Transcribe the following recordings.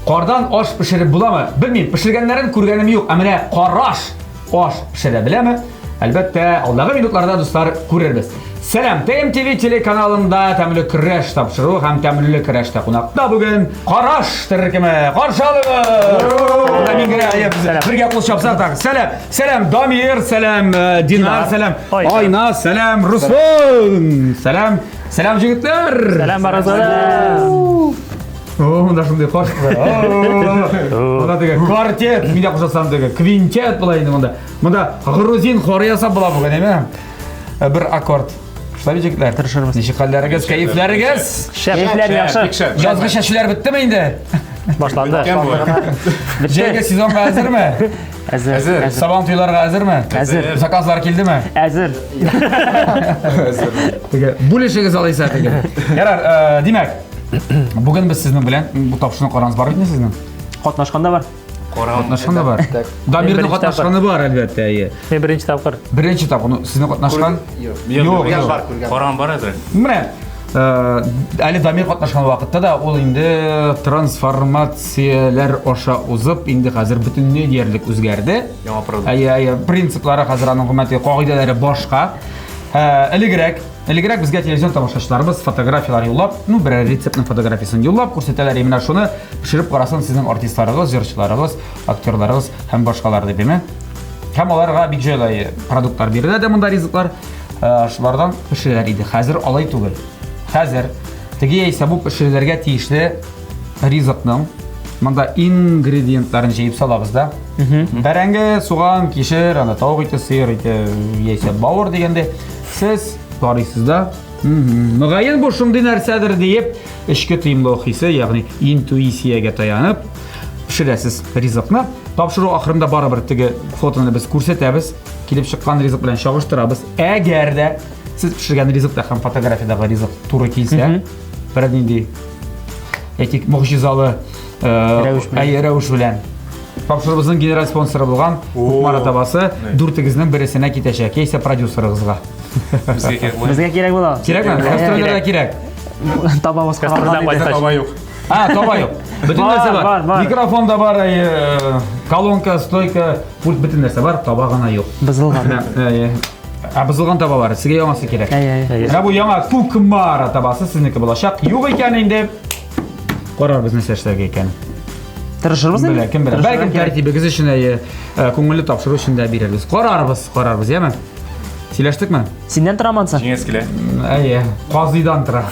Кардан аш пешереп буламы? Белмим, пешергәннәрен күргәнем юк. Ә менә караш аш пешерә беләме? Әлбәттә, алдагы минутларда, дуслар, күрербез. Сәлам, ТМТВ телеканалында тәмле көрәш тапшыруы һәм тәмле көрәштә кунакта бүген Караш төркеме. Каршы алыгыз! Монда мин генә әйе, без бергә кул чапсак та. Сәлам, сәлам Дамир, сәлам э, Динар, сәлам Айназ, сәлам Руслан. Сәлам, сәлам җегетләр. Сәлам барыгызга да. О, монда шундый кош. Монда теге квартет, мин дә кушасам теге квинтет була инде монда. Монда грузин хоры ясап була бүген, әйме? Э, бер аккорд. Шулай бит, җегетләр? Тырышырбыз. Ничек хәлләрегез, кәефләрегез? Кәефләр яхшы. Язгы чәчүләр беттеме инде? Башланды. Җәйге сезонга әзерме? Әзер. Әзер. Сабан туйларга әзерме? Әзер. Заказлар килдеме? Әзер. Әзер. Теге бүлешегез алайса теге. Ярар, э, димәк, бүген без сезнең белән бу тапшыруны карагыз бар бит сезнең? Катнашкан да бар. Катнашкан да бар. Дамирның катнашканы бар, әлбәттә, әйе. Мин беренче тапкыр. Беренче тапкыр, ну, сезнең катнашкан? Юк, Юк, юк. бар, Караган бар әзер. Менә э, әле Дамир катнашкан вакытта да ул инде трансформацияләр аша узып, инде хәзер бөтенләй диярлек үзгәрде. Яңа продукт. Әйе, әйе, принциплары хәзер аның гомумән кагыйдәләре башка. Э, элегрәк, элегрәк безгә телевизион тамашачыларыбыз фотографияләр юллап, ну, берәр рецептның фотографиясен юллап күрсәтәләр, менә шуны пешереп карасын сезнең артистларыгыз, җырчыларыгыз, актерларыгыз һәм башкалар дип, әйме? Һәм аларга бик җайлы продуктлар бирелә дә монда ризыклар, э, шулардан пешерәләр иде. Хәзер алай түгел. Хәзер теге яисә бу пешерелергә тиешле ризыкның монда ингредиентларын җыеп салабыз да. Бәрәңге, суган, кишер, анда тавык ите, сыер ите, яисә бавыр дигәндә сез карыйсыз да, мөгаен бу шундый нәрсәдер диеп, эчке тоемлау хисе, ягъни интуициягә таянып пешерәсез ризыкны. Тапшыру ахырында барыбер теге фотоны без күрсәтәбез, килеп чыккан ризык белән чагыштырабыз. Әгәр дә сез пешергән ризыкта һәм фотографиядәге ризык туры килсә, берәр нинди әйтик, могҗизалы э, Рәвеш белән. әйе, рәвеш белән. Тапшыруыбызның генераль спонсоры булган Кукмара табасы дүртегезнең бересенә китәчәк, яисә продюсерыгызга. Безгә кирәк була. Безгә кирәк була. Кирәкме? Гастрольләргә кирәк. Табабыз Бездә каралган. таба юк. А, таба юк. Бөтен Бар, нәрсә бар. бар, бар. Микрофон да бар, әйе, колонка, стойка, пульт бөтен нәрсә бар, таба гына юк. Бозылган. Менә, әйе. Ә бозылган таба бар, сезгә яңасы кирәк. Әйе, әйе. Менә бу яңа Кукмара табасы сезнеке булачак. Юк икән инде. Карарбыз нәрсә эшләргә икән. Тырышырбыз Кем инде. белә, кем белә. Тырышырга Бәлкем кирәк. тәртибегез өчен әйе, э, күңелле тапшыру өчен дә бирербез. Карарбыз, карарбыз, яме? Сөйләштекме? Синнән тора монсы? Җиңәс килә. Әйе, казыйдан тора.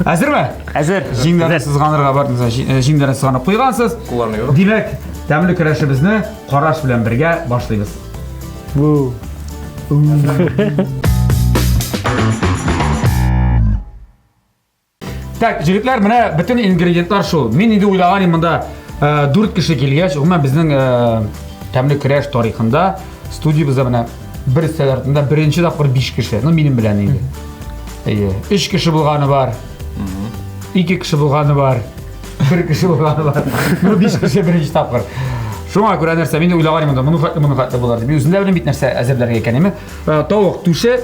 Әзерме? Әзер. Җиңнәрне сызганырга бар, җиңнәрне сызганып куйгансыз. Кулларны юрып. Димәк, тәмле көрәшебезне караш белән бергә башлыйбыз. Бу. Так, җегетләр, менә бөтен ингредиентлар шул. Мин инде уйлаган идем монда э, дүрт кеше килгәч, гомумән безнең э, тәмле көрәш тарихында студиябездә менә бер өстәл артында беренче тапкыр биш кеше. Ну, минем белән инде. Әйе, өч кеше булганы бар. Ике кеше булганы бар. Бер кеше булганы бар. Ну, биш кеше беренче тапкыр. Шуңа күрә нәрсә, мин уйлаган идем монда, моны хәтле, моны хәтле булыр дип. Мин үзем дә белмим бит нәрсә әзерләргә икән, әйме? Э, тавык түше,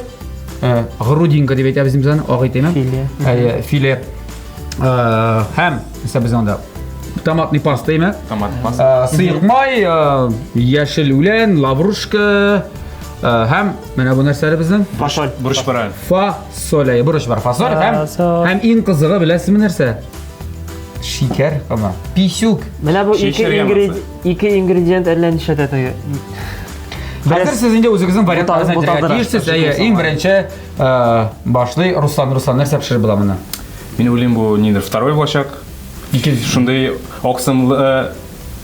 э, грудинка дип әйтәбез без аны, ак ит әйме? Филе. Әйе, филе. Э, һәм нәрсә без анда томатный паста әйме? Томат паста. Сыек май, яшел үлән, лаврушка һәм менә бу нәрсәләр безнең? Фасоль. Борыч бар. Фасоль, әйе, борыч бар, фасоль һәм һәм иң кызыгы беләсезме нәрсә? Шикәр кама. Писюк. Менә бу ике Шешергә ингредиент, ике ингредиент әллә нишләтә теге. Хәзер сез инде үзегезнең вариантларыгызны әйтергә буталдыра. тиешсез. Әйе, иң беренче э, башлый Руслан. Руслан, нәрсә пешереп була моны? Мин уйлыйм, бу нидер второй булачак. Икенче. Шундый аксымлы э,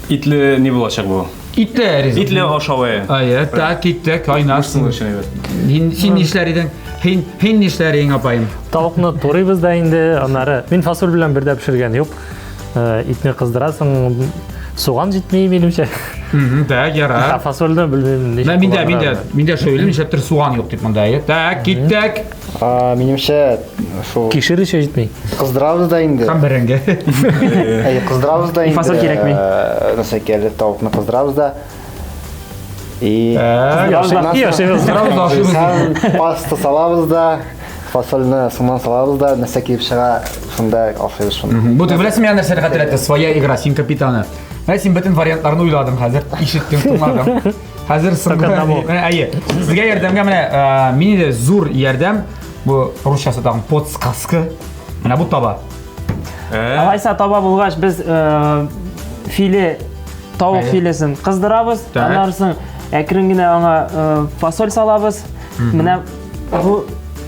итле ни булачак бу? Итле ризык. Итле ашавы. Әйе, так, киттек, Айназ. Шуның өчен әйбәт. Син, син нишләр идең? Һин, һин нишләр идең, апаем? Тавыкны турыйбыз да инде, аннары мин фасоль белән бер дә пешергән юк. Э, итне кыздырасың, суган җитми минемчә. Мгм, Так, Ә ярар. фасольне белмим. ничек Мә, миндә, миндә, кулланырга. миндә шул уйлыйм, нишләптер суган юк дип монда. Әйе. Так, киттек. А, минемчә, шул Кишер еще җитми. кыздырабыз да инде. Һәм бәрәңге. Әй, кыздырабыз да инде. Фасоль кирәкми. Э, Нәрсә әле тавыкны кыздырабыз да. И Так, Аннан соң- И ашыйбыз. Кыздырабыз да ашыйбыз. Һәм паста салабыз да. Фасольне соңыннан салабыз да, нәрсә килеп чыга, шунда ашыйбыз шуны. Бу ты беләсеңме, миңа нәрсәне хәтерләтте? Своя игра, син капитаны. Менә син бөтен вариантларны уйладың хәзер, ишеттең, тыңладың. Хәзер соңгы. Менә әйе. Сезгә ярдәмгә менә мини дә зур ярдәм. Бу русчасы тагын подсказка. Менә бу таба. Алайса таба булгач, без филе тавык филесын кыздырабыз. Аннан соң әкрен генә аңа фасоль салабыз. Менә бу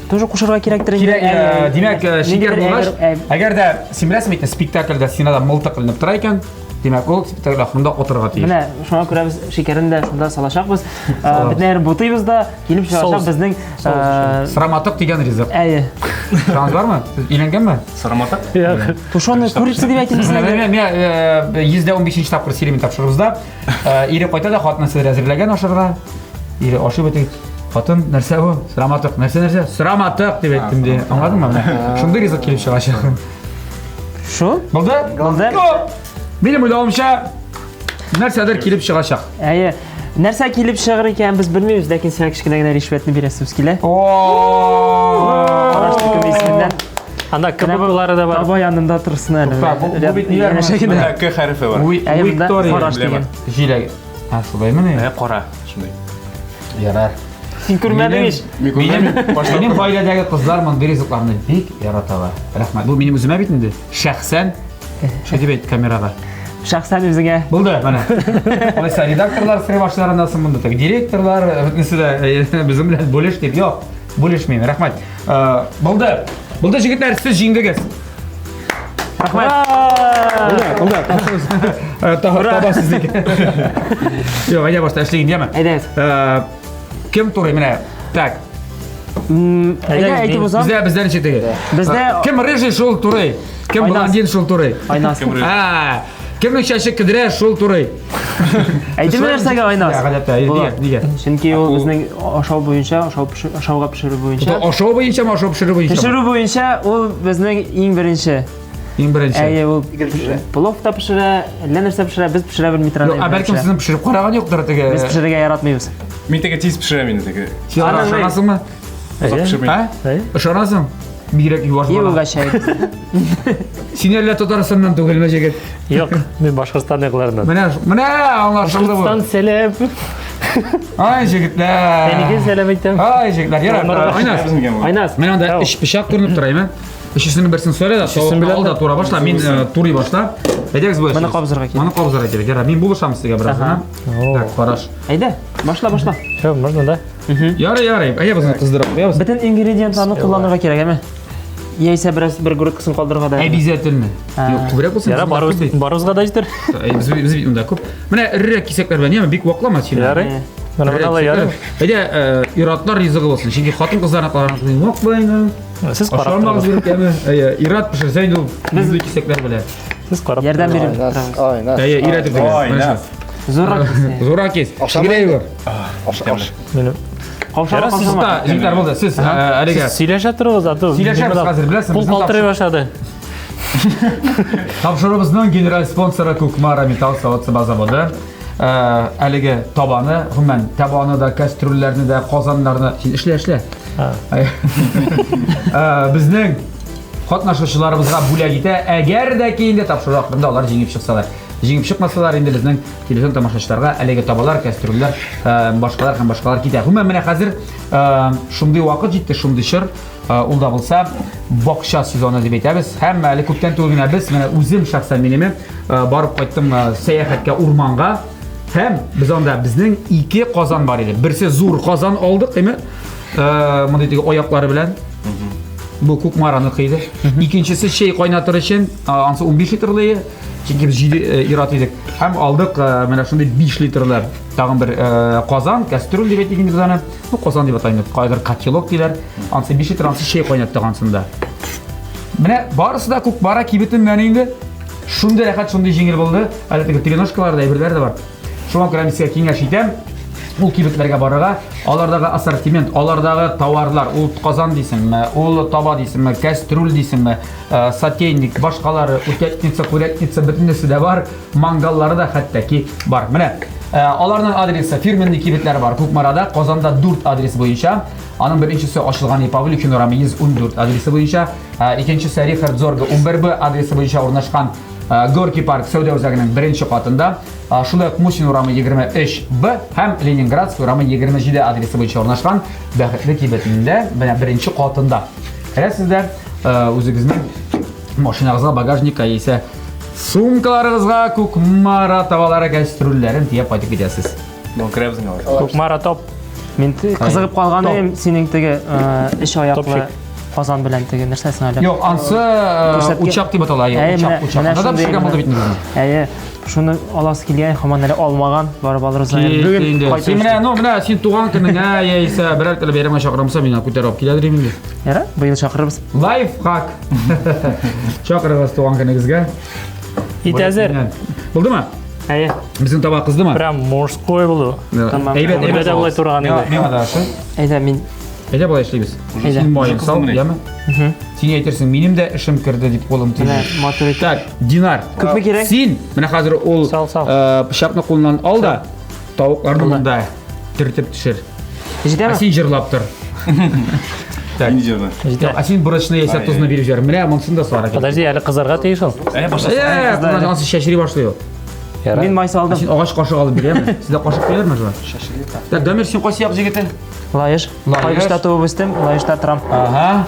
тоже кушырга кирәктер инде. Кирәк, димәк, шикәр булгач, әгәр дә син беләсең бит, спектакльдә стенада мылтык эленеп тора икән, димәк, ул спектакль ахырында отырырга тиеш. Менә шуңа күрә без шикәрен дә шунда салачакбыз. Бөтенләй бутыйбыз да, килеп чыгачак безнең Сыраматык дигән ризык. Әйе. Сыраматык бармы? Сез өйләнгәнме? Сыраматык? Тушеный курица дип әйтим сезгә. Менә 115 тапкыр сөйлим тапшырыбызда. Ире кайта да хатыны сез әзерләгән ашарга. Ире ашый бит. Хатын, нәрсә бу? Сыраматык. Нәрсә нәрсә? Сыраматык дип әйттем ди. Аңладыңмы? Менә шундый ризык килеп чыгачак. Шу? Булды? Булды. Минем уйлавымча, нәрсәдер килеп чыгачак. Әйе. Нәрсә килеп чыгыр икән без белмибез, ләкин сиңа кечкенә генә ришвәтне бирәсебез килә. Караш төркеме исеменнән. Анда КБПлары да бар. Таба янында торсын әле. Тукта, бу бит ниләр менә? К хәрефе бар. Виктория. Караш дигән. Җиләге. Ә, шулаймыни? Ә, кара. Шундый. Ярар. Син күрмәдең ич. Минем гаиләдәге кызлар мондый ризыкларны бик яраталар. Рәхмәт. Бу минем үземә бит инде. Шәхсән. Шулай дип әйт камерага. Шәхсән үзеңә. Булды, менә. Алайса редакторлар сыры башларында соң монда так директорлар, бөтенесе дә безнең белән бүлеш дип. Юк, бүлешмим. Рәхмәт. Булды. Булды, җегетләр, сез җиңдегез. Рәхмәт. Булды, булды. Таба сезнеке. Юк, әйдә башта эшлик, яме. Әйдәгез. Кем турый менә? Так. Әйдә әйтеп узам. Бездә бездә ничек теге? Бездә кем рыжий шул турый, кем блондин шул турый. Айназ. А, кемнең чәче кедрә шул турый. Әйтеме нәрсәгә Айназ? Гадәттә, нигә? Нигә? Чөнки ул безнең ашау буенча, ашау ашауга пешерү буенча. Ашау буенча, ашау пешерү буенча. Пешерү буенча ул безнең иң беренче. Иң беренче. Әйе, ул плов та пешерә, әллә нәрсә пешерә, без пешерә белми торган. Ә бәлкем сезнең пешереп караган юктыр теге. Без пешерергә яратмыйбыз. Мин теге тиз пешерәм инде теге. Син ышанасыңмы? Озак пешермим. Ә? Ышанасың? Бигрәк юаш бала. Юк, чәй. Син әллә Татарстаннан түгелме, җегет? Юк, мин Башкортстан якларыннан. Менә, менә аңлашылды бу. Башкортстан сәлам. Ай, җегетләр. Әнигә сәлам әйтәм. Ай, җегетләр, ярар. Айназ. Айназ. Менә анда өч пычак күренеп тора, әйме? Өчесенең берсен сөйлә дә, тавыкны ал да тура башла, мин турый башла. Әйдәгез бу. Моны кабызырга кирәк. Моны кабызырга кирәк. Ярар, мин булышам сезгә бераз гына. Так, караш. Әйдә, башла, башла. Все, можно, да? Ярый, ярый. Әйдә без кыздырып куябыз. Бөтен ингредиентларны кулланырга кирәк, әме? Яисә бераз бер грудкасын калдырырга да. Обязательно. Юк, күбрәк булсын. Ярар, барыбызга да җитер. Без без бит монда күп. Менә эрерәк кисәкләр белән, яме бик ваклама син. Ярый. Менә менә алай ярый. Әйдә, ир-атлар ризыгы булсын. Чөнки хатын-кызларны караганда ваклый инде. Сез карап Ашармагыз торыгыз. йөреп яме. Әйе, ир-ат пешерсә инде ул музлы кисәкләр белән. Сез карап Ярдәм торыгыз. биреп торабыз. Ай, нас. Әйе, өйрәтеп дигән. Ай, нас. Зуррак кис. Зуррак кис. Ашамай Тегеләй бер. Аш, аш. Минем Каушама, каушама. Тукта, җегетләр булды. Сез әлегә Сез сөйләшә торыгыз, а то Сөйләшәбез минем хәзер, беләсең, Кул безнең калтырый башлады. Тапшыруыбызның генераль спонсоры Кукмара металл савыт-саба заводы. Әлеге табаны, гомумән, табаны да, кастрюльләрне дә, казаннарны, син эшлә, эшлә. Безнең катнашучыларыбызга бүләк итә, әгәр дә ки инде тапшыру ахырында алар җиңеп чыксалар. Җиңеп чыкмасалар, инде безнең телевизион тамашачыларга әлеге табалар, кастрюльләр, башкалар һәм башкалар китә. Гомумән, менә хәзер шундый вакыт җитте, шундый чор, ул да булса бакча сезоны дип әйтәбез. Һәм әле күптән түгел генә без, менә үзем шәхсән минеме, барып кайттым сәяхәткә урманга. Һәм без анда безнең ике казан бар иде. Берсе зур казан алдык, әйме? Мондый теге аяклары белән. Бу Кукмараныкы иде. Икенчесе чәй кайнатыр өчен, ансы 15 литрлы, чөнки без 7 ир-ат идек. Һәм алдык менә шундый 5 литрлы тагын бер казан, кастрюль дип әйтик инде без аны. Ну, казан дип атаймыз, кайдыр котелок диләр. Ансы 5 литр, ансы чәй кайнаттык ансында. Менә барысы да Кукмара кибетеннән инде. Шундый рәхәт, шундый җиңел булды. Әле теге треножкалар да, әйберләр дә бар. Шуңа күрә мин сезгә киңәш итәм, ул кибетләргә барырга, алардагы ассортимент, алардагы товарлар, ул казан дисеңме, ул таба дисеңме, кәстрүл дисеңме, сотейник, башкалары, утятница, курятница, бөтенесе дә бар, мангаллары да хәтта ки бар. Менә Аларның адресы фирменный кибетләре бар Кукмарада, Казанда 4 адрес буенча. Аның беренчесе ачылган Павлюхин урамы 114 адресы буенча, икенчесе Рихард Зорга 11Б адресы буенча урнашкан Горки парк сәүдә үзәгенең беренче катында. Шулай ук Мусин урамы 23Б һәм Ленинградский урамы 27 адресы буенча урнашкан Бәхетле кибетендә, менә беренче катында. Керәсез дә үзегезнең машинагызга, багажникка яисә сумкаларыгызга Кукмара табалары кәстрүлләрен төяп кайтып китәсез. Бу керәбез инде алай. Кукмара топ. Мин кызыгып калган идем синең теге өч аяклы казан белән теге нәрсәсең әле. Юк, ансы учак дип атала. Учак, учак. Анда да пешергән булды бит инде. Әйе, шуны аласы килгән, һаман әле алмаган, барып алырбыз. Бүген кайтып. Син менә, ну, менә син туган көнеңә яисә берәр төрле бәйрәмгә чакырамса, мин күтәреп алып килә дим инде. Ярар, быел чакырырбыз. Лайфхак. Чакырыгыз туган көнегезгә. Ит әзер. Булдымы? Әйе. Безнең таба кыздымы? Прям мужской булды. Тамам. Әйбәт, әйбәт. Әйбәт болай тураган инде. Миңа да ошый. Әйдә, мин Әйдә болай эшлибез. Әйдә. Син маен сал, яме? Син әйтерсең, минем дә эшем керде дип кулым тиде. менә матур итеп. Так, Динар. Күпме кирәк? Син менә хәзер ул Сал, сал. пычакны кулыннан ал да, тавыкларны монда төртеп төшер. Ә Җитәме? син җырлап тор. Так. Инде җырны. Юк, ә син борычны яисә тозны биреп җибәр. Менә монысын да сарык. Подожди, әле кызарга тиеш ул. Ә, башта. Э, кызар, анысы чәчри башлый ул. Ярар. Мин май Ә салдым. син агач кашык алып бирәме? Сездә кашык куярмы шулай? Так, Дамир, син кайсы як җегете? Лаеш. Лаеш. Кайбычта туып үстем, Лаешта торам. Ага.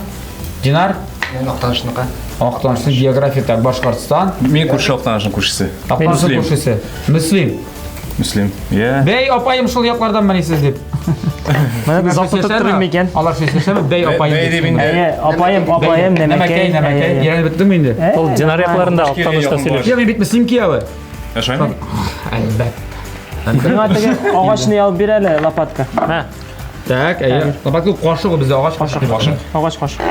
Динар? Мин Актанышныкы. Актанышның география так, Башкортстан. Мин күрше Актанышның күршесе. Актанышның Мөслим. күршесе. Мөслим. Мөслим. Я. Бәй, апаем шул яклардан мени сез дип. Менә озак тотып торыйм микән? Алар сөйләшәме? Бәй, апаем. Бәй дип инде. Әйе, апаем, апаем, Нәмәкәй, нәмәкәй. нәмәкәй. Өйрәнеп беттеңме инде? Ул Динар якларында Актанышта якын сөйләшә. Я, мин бит Мөслим кияве. Ә шулаймы? Әлбәттә. Миңа теге агачны алып бир әле, лопатка. Мә, Так, әйе. Лопатка кашык ул бездә агач кашык. Кашык. Агач кашык.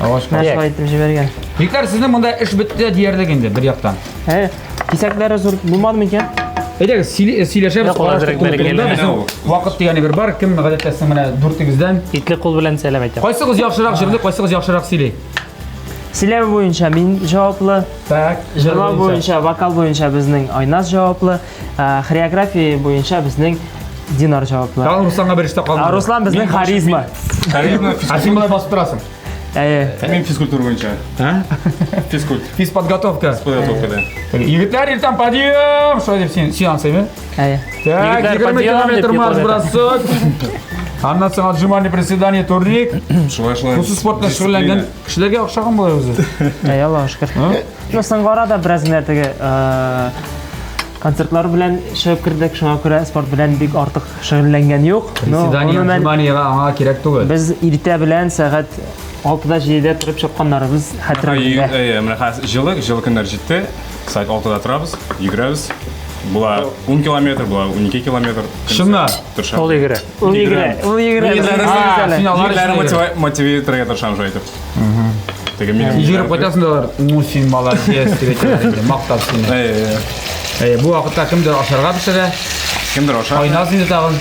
Агач Менә кашык. шулай итеп җибәргән. Егетләр, сезнең монда эш бетте диярлек инде бер яктан. Ә, кисәкләре зур булмады микән? Әйдәгез, сөйләшәбез. Юк, ул әзрәк бәргәләнә. Безнең Вакыт дигәне бер бар. Кем гадәттә соң менә дүртегездән? Итле кул белән сәлам әйтәм. Кайсыгыз яхшырак җырлый, кайсыгыз яхшырак сөйли? Сөйләү буенча мин җаваплы. Так, Җырлау буенча, вокал буенча безнең Айназ җаваплы, хореография буенча безнең Динар җаваплы. Тагын Русланга бер эш тә Ә калмады. Руслан безнең харизма. Харизма, Ә син болай басып торасың. Әйе. Мин физкультура буенча. А? Физкульт. Физподготовка. Подготовка, да. Егетләр, иртән подъем! Шулай дип син, син ансыймы? Әйе. Так, Егетләр, 20 подъем километр дип марш йоклап бросок. Аннан соң отжимание, приседание, турник. Шулай, шулай. Шушы спорт белән шөгыльләнгән кешеләргә охшаган була үзе. Әйе, Аллага шөкер. Ну, соңгы арада бераз генә теге концертлар белән чыгып кердек, шуңа күрә спорт белән бик артык шөгыльләнгән юк. Но, Приседание, гомумән, отжиманиега аңа кирәк түгел. без иртә белән сәгать 6-да 7-дә торып чапканнарыбыз хәтеремдә. Әйе, менә хәзер җылы, җылы көннәр җитте. Сәгать 6-да торабыз, йөгерәбез. Була 10 километр, була 12 километр. Чыннан? Тырышам. Ул йөгерә. Ул йөгерә, ул йөгерә. Егетләрне А, син алар Егетләрне өчен мотива- мотивировать тырышам шулай итеп. Теге минем. Йөгереп кайтасың да алар, ну син молодец, дип әйтәләр инде, мактап сине. Әйе, әйе. Әйе, бу вакытта кемдер ашарга пешерә, Кемдер ашар. Айназ инде тагын.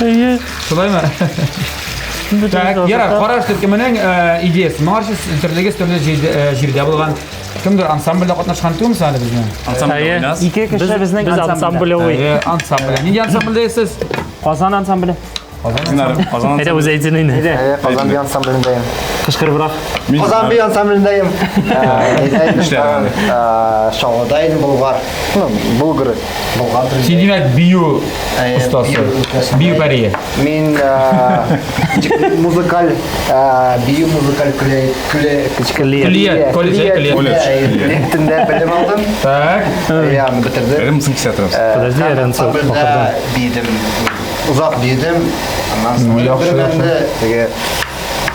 Әйе. Шулаймы? Так, ярар, караш төркеменең идеясы. Моңарчы төрлегез төрле җирдә булган. Кемдер ансамбльдә катнашкан түгелме соң әле безнең? Ансамбль Әйе. Айназ. Ике кеше безнең Без ансамбльдә. ансамбль Әйе, ансамбль. Нинди ансамбльдә сез? Казан ансамбле. Динар, Казан Әйдә үзе әйтсен инде. Әйе, Казан бии ансамблендәем. Кычкырыбрак. Казан бии ансамблендәем. Эшләр. Чаллыда идем, Болгар. Ну, Болгар. Болгар. Син димәк бию Әйе, остасы. бию остасы. Бию пәрие. Мин музыкаль бию музыкаль Көллият, колледж, көллият. көллиятендә белем алдым. Так. Я аны бетердем. Әле мсың кисә торабыз. Подожди, әле ансы Ансамбльдә биедем. Озак биедем. Аннан Ну, соң яхшы, бер яхшы. мәлне теге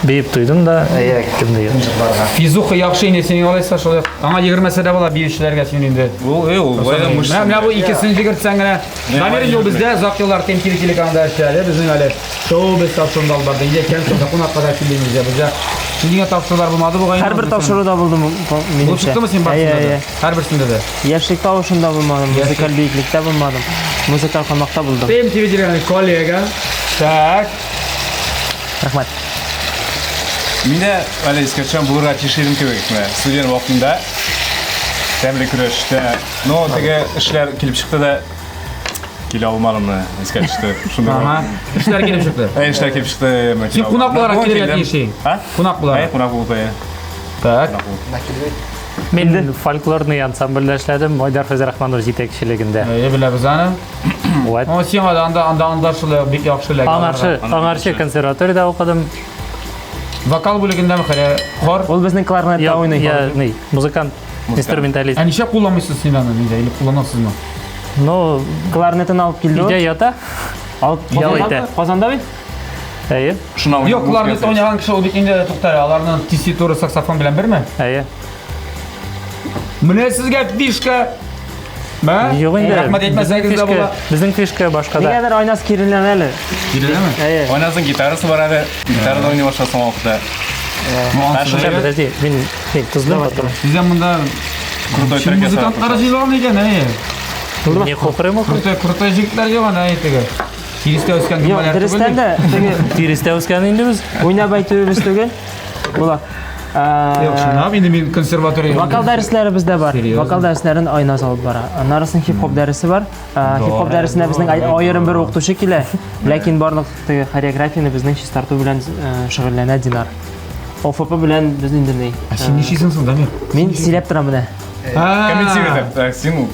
Биеп туйдың да, әйе, кем дигән. җырларга. Физуха яхшы инде синең алайса шулай. Аңа йөгермәсә дә була биючеләргә син инде. Ул, эй, ул болай да мышца. Менә менә бу икесен йөгертсәң генә. Дамир инде ул бездә озак еллар ТМТВ телеканалында эшләде. Безнең әле шоу без тапшыруында алып барды. Инде кәм шунда кунакка да килде инде бездә. Нигә тапшырулар булмады бугай? Һәрбер тапшыруда булдым Булып минемчә. чыктымы син Әйе, барысында да? әйе. Һәрберсендә дә. Яшьлек тавышында булмадым, музыкаль биеклектә булмадым. Музыкаль камакта булдым. ТМТВ телеканалы коллега. Так. Рәхмәт. Мин дә әле искә төшәм, булырга тиеш идем кебек. Менә студент вакытында тәмле көрәштә. Но теге эшләр килеп чыкты да. Килә алмадымны искә төште. Шунда. Ага. Эшләр килеп чыкты. Әй, эшләр килеп чыкты. Син кунак буларак килергә тиеш идең. Кунак буларак. Әй, кунак булып, әй. Так. Мин фольклорный ансамбльдә эшләдем, Айдар Фәйзрахманов җитәкчелегендә. Әйе, беләбез аны. Вот. О, сиңа да анда анда анда шулай бик яхшы эләгә. Аңарчы, аңарчы консерваториядә укыдым. Вокал бүлегендәме, хәле хор? Ул безнең кларнетта уйный. Я, ни, музыкант, инструменталист. Ә ничә кулланмыйсыз син аны, нидә, или кулланасызмы? Ну, кларнетын алып килде. Өйдә ята. Алып Ял итә. Казанда бит? Әйе. Шуна Юк, кларнет уйнаган кеше ул бит инде туктар, аларның тесситура саксофон белән берме? Әйе. Менә сезгә фишка. Мә? Юк инде. Рәхмәт әйтмәсәгез дә була. Безнең фишка башка да. Нигәдер Айназ киреләнә әле. Киреләнәме? Әйе. Айназның гитарасы бар әле. Гитарада уйный башласаң вакытта. Сейчас, подожди, мин мин тозлым потом. Сездә монда крутой трек музыкантлар җыелган икән, әйе. Не хухры мухры. Крутой, крутой җегетләр җыелган, әйе теге. Тирестә үскән Юк, гөмбәләр дөрестән дә теге Тирестә үскән инде без. уйнап әйтүебез түгел. Була. Юк, чынлап инде мин консерватория. Вокал дәресләре бездә бар. Серьезно? Вокал дәресләрен Айназ алып бара. Аннары соң хип-хоп дәресе бар. Хип-хоп дәресенә безнең аерым бер укытучы килә. Ләкин барлык теге хореографияне безнең чистарту белән шөгыльләнә Динар. ОФП белән без инде ни. Ә син нишлисең соң, Дамир? Мин сөйләп торам менә. Комментируй так, син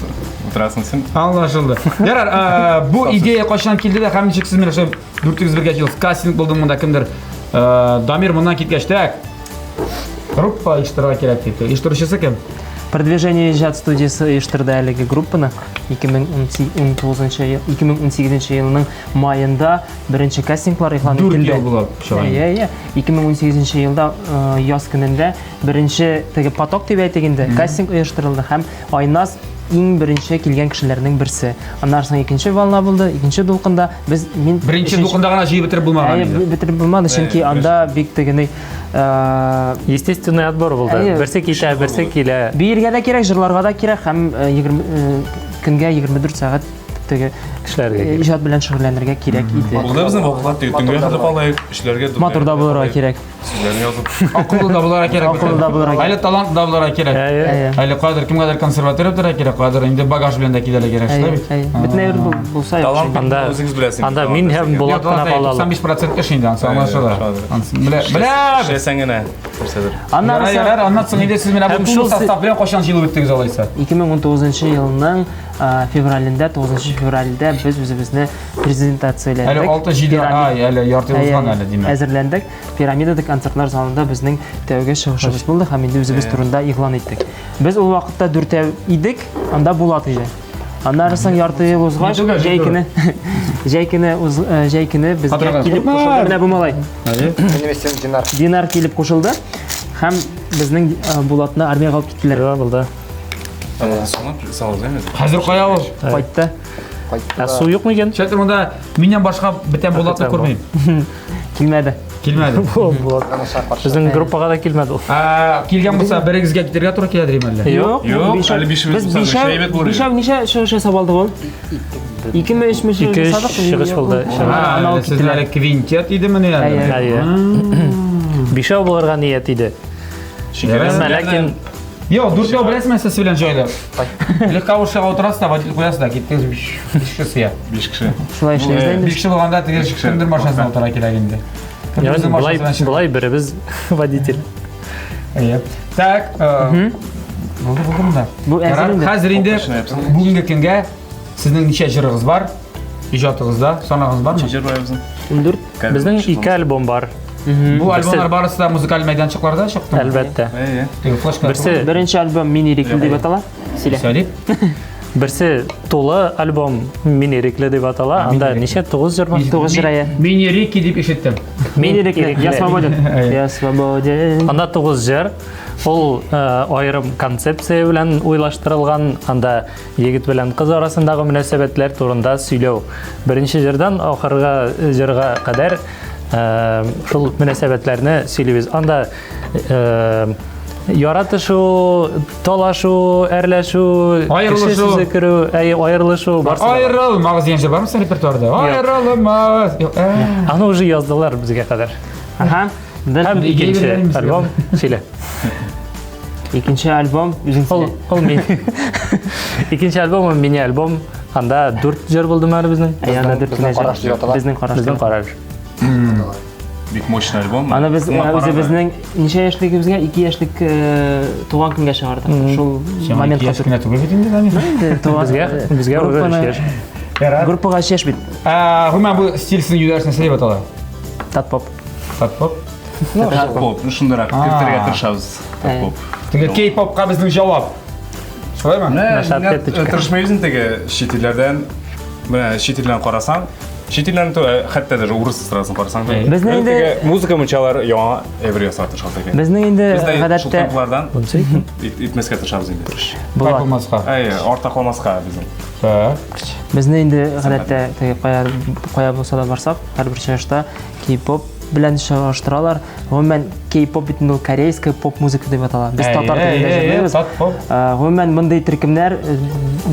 утырасың син. Аңлашылды. Ярар, бу идея кайчан килде дә һәм ничек сез менә шул дүртегез бергә җыелып кастинг булды монда кемдер. Дамир моннан киткәч, так. Группа оештырырга кирәк дип. Оештыручысы кем? Продвижение иҗат студиясе оештырды әлеге группаны 2019 ел, 2018 елның маенда беренче кастинглар игълан Дүрт ителде. ел була чыга. Әйе, әйе. 2018 елда яз көнендә беренче теге поток дип әйтик инде, кастинг оештырылды һәм Айназ иң беренче килгән кешеләрнең берсе. Аннан соң икенче волна булды, икенче дулкында без мин Беренче дулкында гына җыеп бетереп булмаган Әйе, инде. бетереп булмады, чөнки анда бик теге Естественный отбор булды. Әйе. Берсе китә, берсе килә. Биергә дә кирәк, җырларга да кирәк һәм 20 көнгә 24 сәгать теге Эшләргә кирәк. иҗат белән шөгыльләнергә кирәк иде. Булды безнең вакытлар теге төнгә хәтле калыйк, эшләргә Матур да булырга кирәк. Сүзләрне язып. Акыллы да булырга кирәк. Акыллы да булырга кирәк. Әле талант да булырга кирәк. Әйе. Әйе. Әле кайдыр кемгәдер консерватория бетерергә кирәк, кайдыр инде багаж белән дә килергә кирәк, шулай бит? Әйе. Бөтенләй бер булса яхшы. Талант Анда үзегез беләсең. Анда мин һәм Булат кына кала алдык. 95% эш инде, ансы аңлашыла. Ансы белә, белә. Эшләсәң генә нәрсәдер. Аннары Ярар, ярар, аннан соң инде сез менә бу Һәм тулы шул состав белән кайчан җыелып беттегез алайса? 2019 елның февралендә, 9 февральдә без үзебезне презентацияләдек. Әле 6-7 ай, әле ярты ел узган әле, димәк. Әзерләндек. Пирамидада концертлар залында безнең тәүге чыгышыбыз булды һәм инде үзебез турында игълан иттек. Без ул вакытта дүртәү идек, анда Булат иде. Аннары соң ярты ел узгач, җәй көне, җәй көне, җәй көне безгә килеп кушылды. Менә бу малай. Минем исемем Динар. Динар килеп кушылды һәм безнең Булатны армиягә алып киттеләр. Булды. Хәзер кая ул? Кайтты. Ә су юк микән? Чәтер монда миннән башка бүтән Булатны күрмим. Килмәде. Килмәде. Булат. Безнең группага да килмәде ул. Ә, килгән булса берегезгә китәргә туры килә дим әллә? Юк, Юк, әле бишебез Без булса, бишәү, әйбәт булыр иде. бишәү ничә чыгыш ясап алдык ул? Икеме, өчме чыгыш Ике, өч ясадык? чыгыш булды. Аны алып Сез киттеләр. әле квинтет идемени әле? Әйе. Бишәү булырга ният иде. Әмма ләкин Юк, дүртәү беләсезме нәрсәсе белән җайлы? Легковушкага утырасыз да, водитель куясыз да, киттегез биш кеше сыя. Биш кеше. Шулай эшлибез дә инде. Биш кеше булганда теге кемдер машинасына утыра кирәк инде. Ягъни болай болай беребез водитель. Әйе. Так, булды булды монда. Бу әзер инде. Хәзер инде бүгенге көнгә сезнең ничә җырыгыз бар? Иҗатыгызда санагыз бармы? Җыр бар безнең. 14. Безнең ике альбом бар. Бу альбомнар барысы да музыкаль мәйданчыкларда чыкты. Әлбәттә. Әйе. Теге флешка. Берсе Беренче альбом Мин ирекле дип атала. Сөйлә. Сөйлә. Берсе тулы альбом Мин ирекле дип атала. Анда ничә? 9 җыр бар. 9 җыр әйе. Мин ирекле дип ишеттем. Мин ирекле. Я свободен. Я свободен. Анда 9 җыр. Ул аерым концепция белән уйлаштырылган. Анда егет белән кыз арасындагы мөнәсәбәтләр турында сөйләү. Беренче җырдан ахыргы җырга кадәр шул мөнәсәбәтләрне сөйлибез. Анда яратышу, талашу, әрләшү, кеше сүзе керү, әйе, аерылышу барысы. Аерылмагыз дигән җыр бармы сезнең репертуарда? Аерылмагыз. Аны уже яздылар безгә кадәр. Ага. Һәм икенче альбом сөйлә. Икенче альбом үзең Ул, ул мин. Икенче альбом ул мини альбом. Анда 4 җыр булдымы әле безнең? Әйе, анда 4 Безнең кенә җыр. караш дип атала. Безнең караш. Безнең караш. Бик мощный альбом. Аны без Моңа караганда- үзебезнең ничә яшьлегебезгә, 2 яшьлек туган көнгә чыгардык. Шул Сиңа моментка яшь кенә түгел бит инде, Дамир. Инде туган Безгә безгә уже группаны- яшь. Ярар. Группага өч яшь бит. Гомумән бу стиль сезнең юнәлеш нәрсә дип атала? Татпоп. Татпоп. Поп, ну шундыйрак кертергә тырышабыз. Поп. Теге кей-попка безнең җавап. Шулаймы? Наша ответочка. Тырышмыйбыз инде теге чит илләрдән. Менә чит илләрдән карасаң, чит илләрне түгел, хәтта даже урыс эстрадасын карасаң да. Безнең инде- Теге музыка мунчалар яңа әйбер ясарга тырышабыз икән. Безнең инде Без дә шул гадәттә темплардан итмәскә тырышабыз инде. була. Булмаска. Әйе, артта калмаска безнең. Так. Безне инде гадәттә теге кая кая булса да барсак, һәрбер чыгышта кей-поп белән чагыштыралар. Гомумән, кей-поп бит инде ул корейская поп-музыка дип атала. Без татар телендә җырлыйбыз. Татпоп. Гомумән, мондый төркемнәр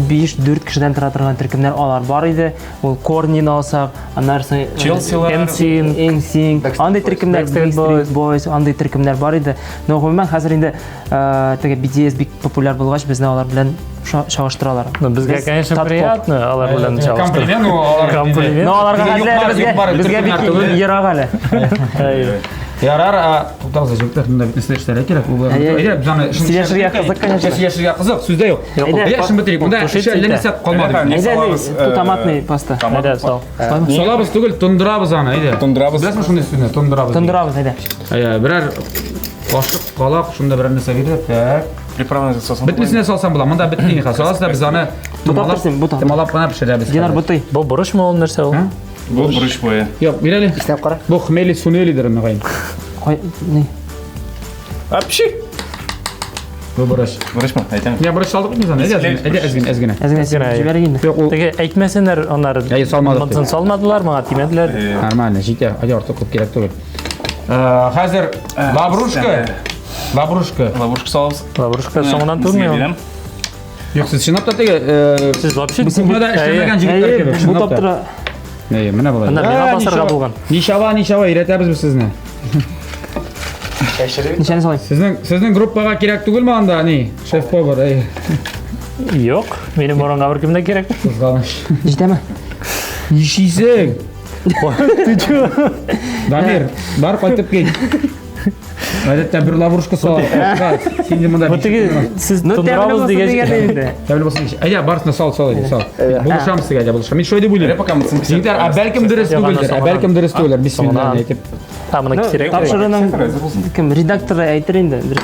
5-4 кешедән тора торган төркемнәр алар бар иде. Ул Корнин алсак, аннары соң Челсилар. NSYNC. NSYNC, Backstreet андый Boys. төркемнәр Backstreet Backstreet Boys, андый төркемнәр бар иде. Но гомумән хәзер инде теге BTS бик популяр булгач, безне алар белән чагыштыралар. Ну, безгә, Без конечно, татпоп. приятно алар белән чагыштыру. Комплимент ул алар. Комплимент. Но аларга Теге хәзер юк-бар- безгә юк-бар безгә бик төркемнәр түгел. ерак әле. Әйе. Ярар, туктагыз, җегетләр, монда бит нәрсә эшләргә кирәк. Ул Әйе. әйдә, без аны эшен Сөйләшергә кызык, конечно. Сөйләшергә кызык, сүз дә юк. Әйдә, Әйдә, эшен бетерик. Монда Тушить эше әллә итә. нәрсә калмады. Әйдә, Әйдә, салабыз, ту томатный паста. Әйдә, сал. Салабыз түгел, тондырабыз аны, әйдә. Тондырабыз. Беләсезме шундый сүзне? Тондырабыз. Тондырабыз, әйдә. Әйдә, берәр кашык, калак, шунда берәр нәрсә биреп, так. Приправаны салсаң. Бөтенесенә салсам була. Монда бетми хәзер. Саласыз да без аны Бутап торсын, бутап. томалап кына пешерәбез. Динар хәзер. бутый. Бу борычмы ул нәрсә ул? Бу борыч буе. Юк, бир әле. Иснәп кара. Бу хмели сунелидер, мөгаен. Кай, ни? Апши. Бу борыч. Борычмы? Әйтәм. Я борыч салдык бит инде. Әйдә, әйдә, әз генә, әз генә. Әз генә син Әзгенә, җибәрик инде. Юк, ул Теге әйтмәсеннәр аннары. Әйе, салмадык Монысын дип. салмадылар, моңа тимәделәр. Нормально, җитә. Әйдә, артык күп кирәк түгел. Хәзер лаврушка. Лаврушка. Лаврушка салабыз. Лаврушка соңыннан түгелме Сезгә ул? бирәм. Юк, сез чынлап та теге Сез вообще кухняда эшләмәгән җегетләр Әйе, кебек. чынлап бутап та. тора. Әйе, менә болай. Анда миңа Ә, басарга ничава- булган. Ничава, ничава, өйрәтәбез без сезне. Чәчереп. Ничәне салыйм? Сезнең сезнең группага кирәк түгелме анда, ни? Шеф-повар, әйе. Юк, минем урынга беркем дә кирәк. Кызганыч. Җитәме? Нишлисең? Ты чё? Дамир, бар кайтып кит. Гадәттә бер лаврушка сал. Син дә монда. Бу теге сез Ну, тәмле тондырабыз булсын дигәч. дигән инде. Тәмле булсын дигәч. Әйдә, барысын да сал, сал, әйдә, сал. Булышам сезгә, әйдә, булышам. Мин шулай дип уйлыйм. Әйдә, пока монысын кисәп Егетләр, ә бәлкем дөрес Яңа түгелдер, ә соңыннан. бәлкем дөрес түгелдер. Бисмилла Соңыннан. әйтеп. А, моны кисәргә кирәк. Тапшыруның кем редакторы әйтер инде. Дөрес.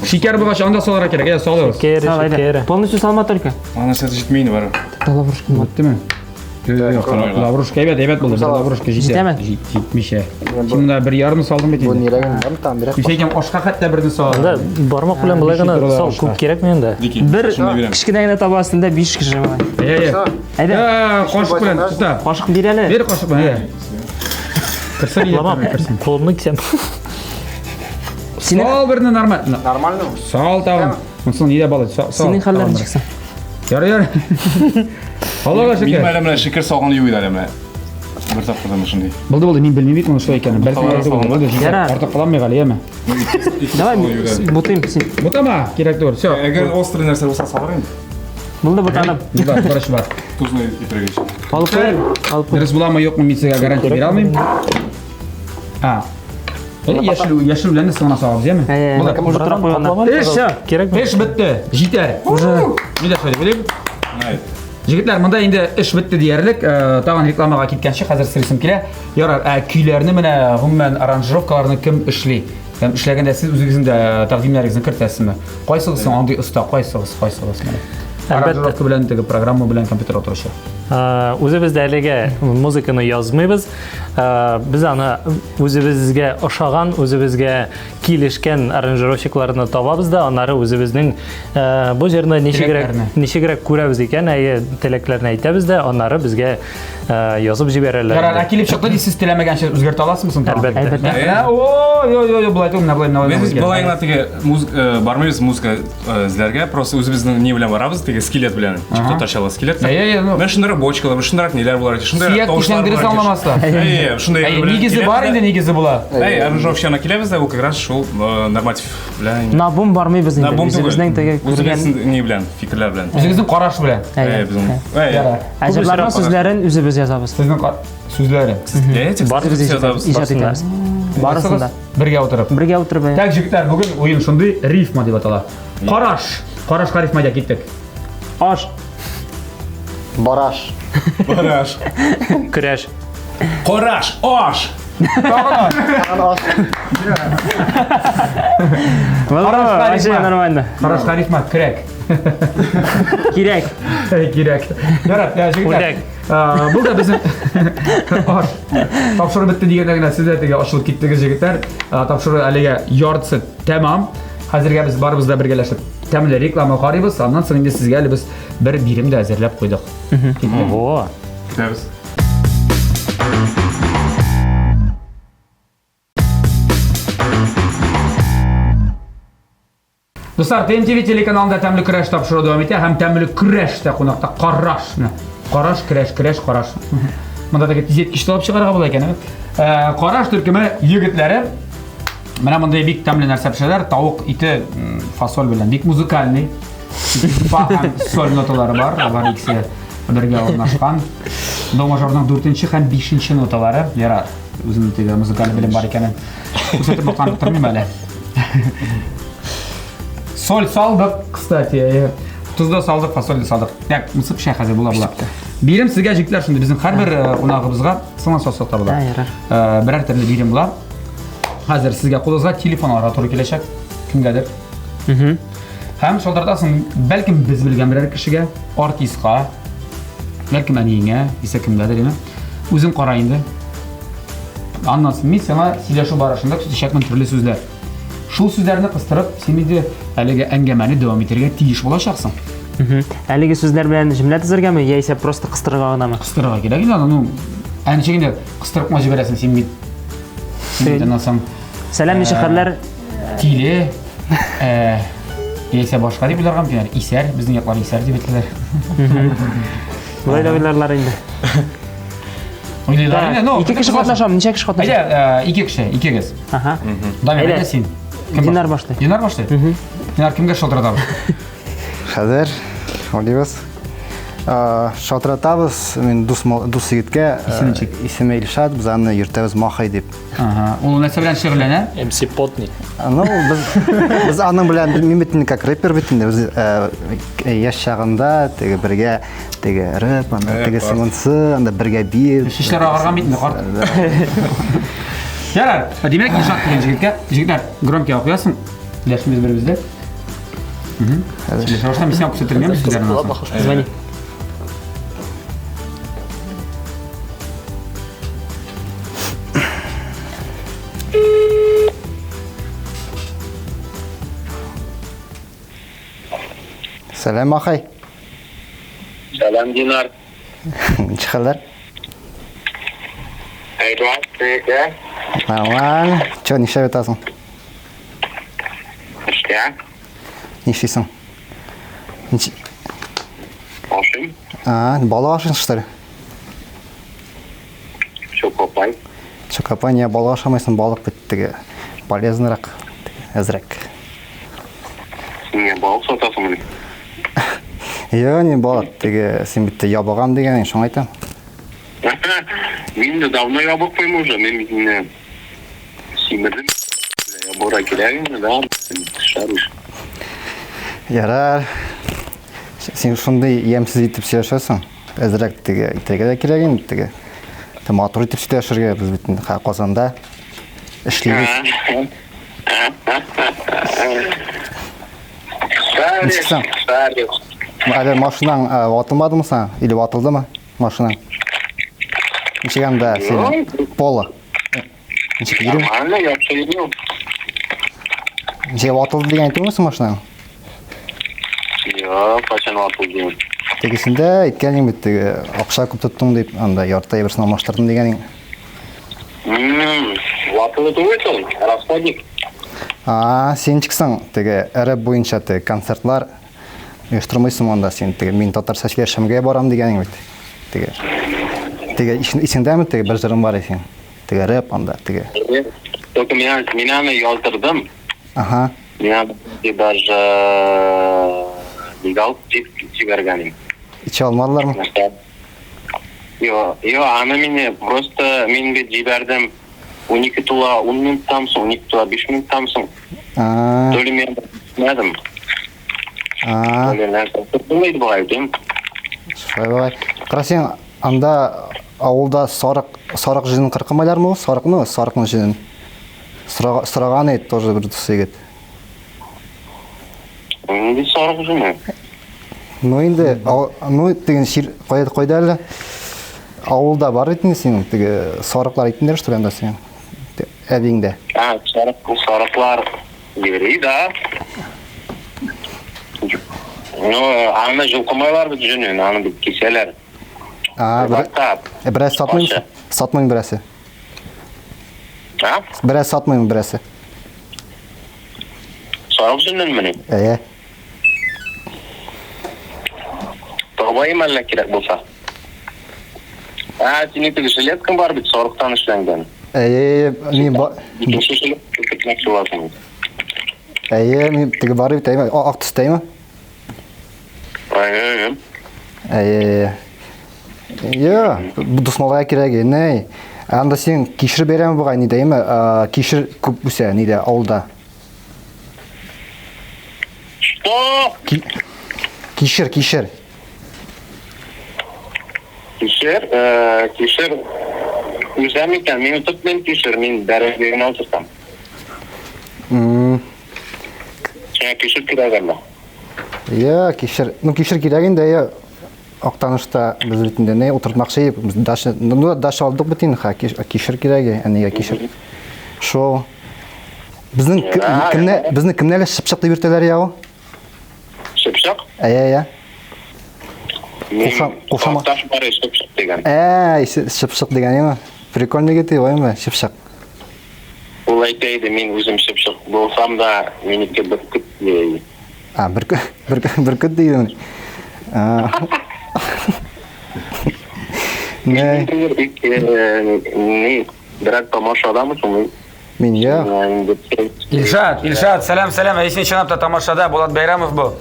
Шикәр булгач, анда салырга кирәк. Әйдә, салыгыз. Шикәре, Сал, әйдә. шикәре. Полностью салма только. Ана нәрсә җитми инде бары. Лаврушка. Беттеме? Юк, лаврушка әйбәт, әйбәт булды. Бер лаврушка җитә. Җитәме? Җитмичә. Син монда бер ярым салдың бит Бу инде. нирәген бар там бирәк. Кичә икән ашка хәтта берне Анда салдым. бармак белән болай гына сал, күп кирәкми анда. Дики. Бер Шуны бирәм. кечкенә генә таба астында 5 кеше бар. Әйе, әйе. Әйдә, Ә, кашык белән тота. кашык бир әле. Бер кашык белән, әйдә. Керсен, әйдә, Ламам, керсен. кулымны кисәм. Синең Сал берне нормаль. Нормально. Сал тагын. Монсын нидә бала? Сал. синең хәлләр ничек соң? Ярый, ярый. Аллага Минем шөкер. әле менә шикәр салган юк иде әле менә. Бер тапкыр да шундый. Булды, булды, мин белмим бит моны шулай икәнен. Бәлки Салган, булды, салган. булды, җитәр. Ярар. Артык кыланмыйк әле, яме. Давай бутыйм син. Бутама, кирәк түгел. Всё. Әгәр острый нәрсә булса салыр инде. Булды бутаным. Бар, борыч бар. Тузны итергәч. Алып куй әле. Алып куй. Дөрес буламы, юкмы, мин сезгә гарантия бирә алмыйм. А. Яшел, яшел белән дә соңына салабыз, яме? Әйе, Булды. уже тора куйганнар. Эш, Всё. Кирәкми. Эш бетте. Җитәр. Уже Мин дә шулай дип уйлыйм. Найт. Җегетләр, монда инде эш бетте диярлек. Тагын рекламага киткәнче хәзер сорыйсым килә. Ярар, ә көйләрне менә гомумән аранжировкаларны кем эшли? Һәм эшләгәндә сез үзегезнең дә тәкъдимнәрегезне кертәсезме? Кайсыгыз соң андый оста, кайсыгыз, кайсыгыз менә? Әлбәттә. Аранжировка белән теге программа белән компьютер утырышы. Үзебез дә әлегә музыканы язмыйбыз. Без аны үзебезгә ошаган, үзебезгә килешкән аранжировщикларны табабыз да, аннары үзебезнең бу җырны ничегрәк Теләкләрне. ничегрәк күрәбез икән, әйе, теләкләрне әйтәбез дә, аннары безгә язып җибәрәләр. Ярар, инде. ә килеп чыкты ди, сез теләмәгәнчә үзгәртә аласызмы соң тагын? Әлбәттә. Ә, Ой, ой, ой, болай түгел, менә болай, менә болай. Без болай гына теге бармыйбыз музыка эзләргә, просто үзебезнең ни белән барабыз, теге теге скелет белән, татарчалы скелет. Әйе, әйе, ну. Менә шундыйрак бочкалар, менә шундыйрак ниләр булар, шундыйрак Сөяк тавышлар дисәң дөрес булар. аңламаслар. Әйе, шундый Әйе, нигезе бар инде, нигезе була. Әйе, аранжировщина киләбез дә, ул как раз шул э, норматив белән. На бум бармыйбыз инде. На бум түгел. Үзебезнең теге күргән Үзебезнең ни белән, фикерләр белән. Үзегезнең караш белән. Әйе, безнең. Әйе. Ярар. Ә җырларның сүзләрен үзебез язабыз. Сезнең сүзләре. Әйе, текст Үзебез иҗат язабыз. иҗат итәбез. Барысын да. Бергә утырып. Бергә утырып. әйе. Так, җегетләр, бүген уен шундый рифма дип атала. Караш. Карашка рифма дә киттек. Аш. Бараш. Бараш. Көрәш. Караш, аш. Тагын аш. Тагын аш. Вообще рифма. нормально. Карашка рифма көрәк. Кирәк. Әй, Кирәк. Ярар, ә, җегетләр. Үрдәк. Ә, Бу да безнең аш. Тапшыру бетте дигәндә генә сез дә теге ачылып киттегез, җегетләр. Ә, Тапшыру әлегә яртысы тәмам. Хәзергә без барыбыз да бергәләшеп тәмле реклама карыйбыз. Аннан соң инде сезгә әле без бер бирем дә әзерләп куйдык. Ого. Көтәбез. Дуслар, TMTV телеканалында тәмле көрәш тапшыруы дәвам итә һәм тәмле көрәш тә кунакта караш. Менә, Караш, көрәш, көрәш, караш. Монда теге тизәткеч алып чыгарга була икән, әйе? Э, Караш төркеме егетләре менә мондай бик тәмле нәрсә пешерәләр. Тавык ите фасоль белән бик музыкальный. Фа һәм соль ноталары бар, алар икесе бергә урнашкан. До мажорның 4 һәм 5 ноталары. Ярар, үземнең теге музыкаль белем бар икәнен күрсәтеп мактанып тормыйм әле. Соль салдык, кстати. Тоз да салдык, фасоль да салдык. Так, мысы пешә хәзер була була. Бирем сезгә җегетләр шундый безнең һәрбер э, кунагыбызга сыңа сосок та була. Да, ярар. Э, Берәр төрле бирем була. Хәзер сезгә кулыгызга телефон алырга туры киләчәк. Кемгәдер. Һәм шалтыратасың, бәлкем без белгән берәр кешегә, артистка, бәлкем әниеңә, исә кемгәдер инде. Үзең кара инде. Аннан соң мин сиңа сөйләшү барышында көтәчәкмен төрле сүзләр. Шул сүзләрне кыстырып, син инде әлеге әңгәмәне дәвам итәргә тиеш булачаксың. Әлеге сүзләр белән җөмлә төзергәме, яисә просто кыстырырга гынамы? Кыстырырга кирәк инде аны, ну, ә ничек инде кыстырып кына җибәрәсең син бит. Син бит аннан соң Сәлам, ничек хәлләр? тиле, э, яисә башка дип уйларга мөмкин. Исәр, безнең яклар исәр дип әйтәләр. Болай да уйларлар инде. Уйлыйлар инде, ну. Ике кеше катнашамы? Ничә кеше катнаша? Әйдә, э, ике кеше, икегез. Ага. Дамир, Әйдә. әйдә син. Кем Динар башлый? башлый. Динар башлый? Динар, кемгә шалтыратабыз? Хәзер уйлыйбыз. Э, Шалтыратабыз мин дус дус егеткә. э, Исеме ничек? Исеме Илшат, без аны йөртәбез Махай дип. Ага. Ул нәрсә белән шөгыльләнә? МС Потник. Ну, без без аның белән мин бит инде как рэпер бит инде без э, яшь чагында теге бергә теге рэп, анда теге сымынсы, анда бергә биеп. Шишләр агарган бит инде, карт. Ярар, димәк, Илшат дигән җегеткә, җегетләр, громкий куясың, дәшмибез беребездә. Сөйләшә башлам, мин сиңа күрсәтермен сүзләрне. Звони. Сәлам, Махай. Сәлам, Динар. Ничек хәлләр? Әйбәт, синеке? Нормаль. Чё, нишләп ятасың? Эштә. Нишлисең? Нич... Ашыйм. А, балык ашыйсың, что ли? Чокопай. Чокопай, не, балык ашамайсың, балык бит теге полезныйрак, теге, әзрәк. Син не балык сатасыңмыни? Юк, не балык, теге син бит ябыгам дигән, шуңа әйтәм. Мин дә давно ябыкмыйм уже, мин бит инде симердем. Ябыгырга кирәк инде, да, шаришь. Ярар. Син шундый ямьсез итеп сөйләшәсең. Әзрәк теге итәргә дә кирәк инде теге. Те матур итеп сөйләшергә без бит инде Казанда эшлибез. Шаришь, шаришь. Әле машинаң ватылмадымы сиңа? Или ватылдымы машинаң? Ничек анда синең Поло? Ничек йөрү? Нормально, яхшы йөрү. Ничек ватылды дигән әйтүме машинаң? Юк, кайчан ватылды? Тегесендә әйткән бит теге акча күп тоттың дип, анда ярты әйберсен алмаштырдым дигән. Ватылды түгел ул, расходник. А, син ничек соң теге рэп буенча теге концертлар Оештырмыйсың анда син теге мин татарча сөйләшемгә барам дигәнең бит. Теге. Теге исеңдәме теге бер җырың бар икән. Теге рэп анда теге. Только мин мин аны яздырдым. Ага. Мин аны даже нигә алып җибәргән идем. Ичә алмадылармы? Йо, йо, аны мине просто мин бит җибәрдем 12 тула 10 минуттан соң, 12 тула 5 минуттан соң. То ли мин белмәдем. То ли нәрсә. Булмый бугай, дим. Шулай бугай. Кара син анда авылда сарык, сарык җенен кыркымайлармы ул? Сарыкны, сарыкның җенен. Сораган иде тоже бер дус егет. Нинди сарык җене? Ну инде, ну теге шир кайда кайда әле? Авылда бар бит инде синең теге сарыклар итендер что ли анда синең? Әбиңдә. А, сарык, сарыклар йөри, да. Ну, аны җылкымайлар бит җенен, аны бит кисәләр. А, бераз сатмыйм, сатмыйм берәсе. А? Бераз сатмыйм берәсе. Сарык җененмени? Әйе. Табайым әллә кирәк булса. Ә, синең теге жилеткаң бар бит, сарыктан эшләнгән. Әйе, мин ба... Икенче жилетка кертмәкче буласың. Әйе, мин теге бар бит, әйе, ак төстәйме? Әйе, әйе. Әйе. Йо, бу дусмалга кирәк, ней. Анда син кишер бәйрәме бугай, ни дәйме? Кишер күп үсә, нидә, авылда. Что? Кишер, кишер. Кишер, э, кишер үсә микән? Мин утыртмыйм кишер, мин бәрәңге генә утыртам. Сиңа кишер кирәк әллә? Я, кишер. Ну, кишер кирәк инде, я. Актанышта без бит инде не утыртмакчы идек. Без дача, ну, дача алдык бит инде, ха, кишер кирәге, әнигә кишер. Шул. Безнең кемне, безне кемне әле чыпчык дип йөртәләр я ул? Чыпчык? Әйе, әйе. Кушам, кушама. Таш бар чыпчык дигән. Әй, чыпчык дигән, әйме? Прикольный егет, әйме, чыпчык. Ул әйтә иде, мин үзем чыпчык булсам да, минеке бөркет дия. А, бөркет, бөркет, бөркет дигән. Не. Не, берәр тамашадамы соң? Мин я. Илшат, Илшат, сәлам, сәлам. Әй, син чынлап та тамашада, Булат Бәйрәмов бу.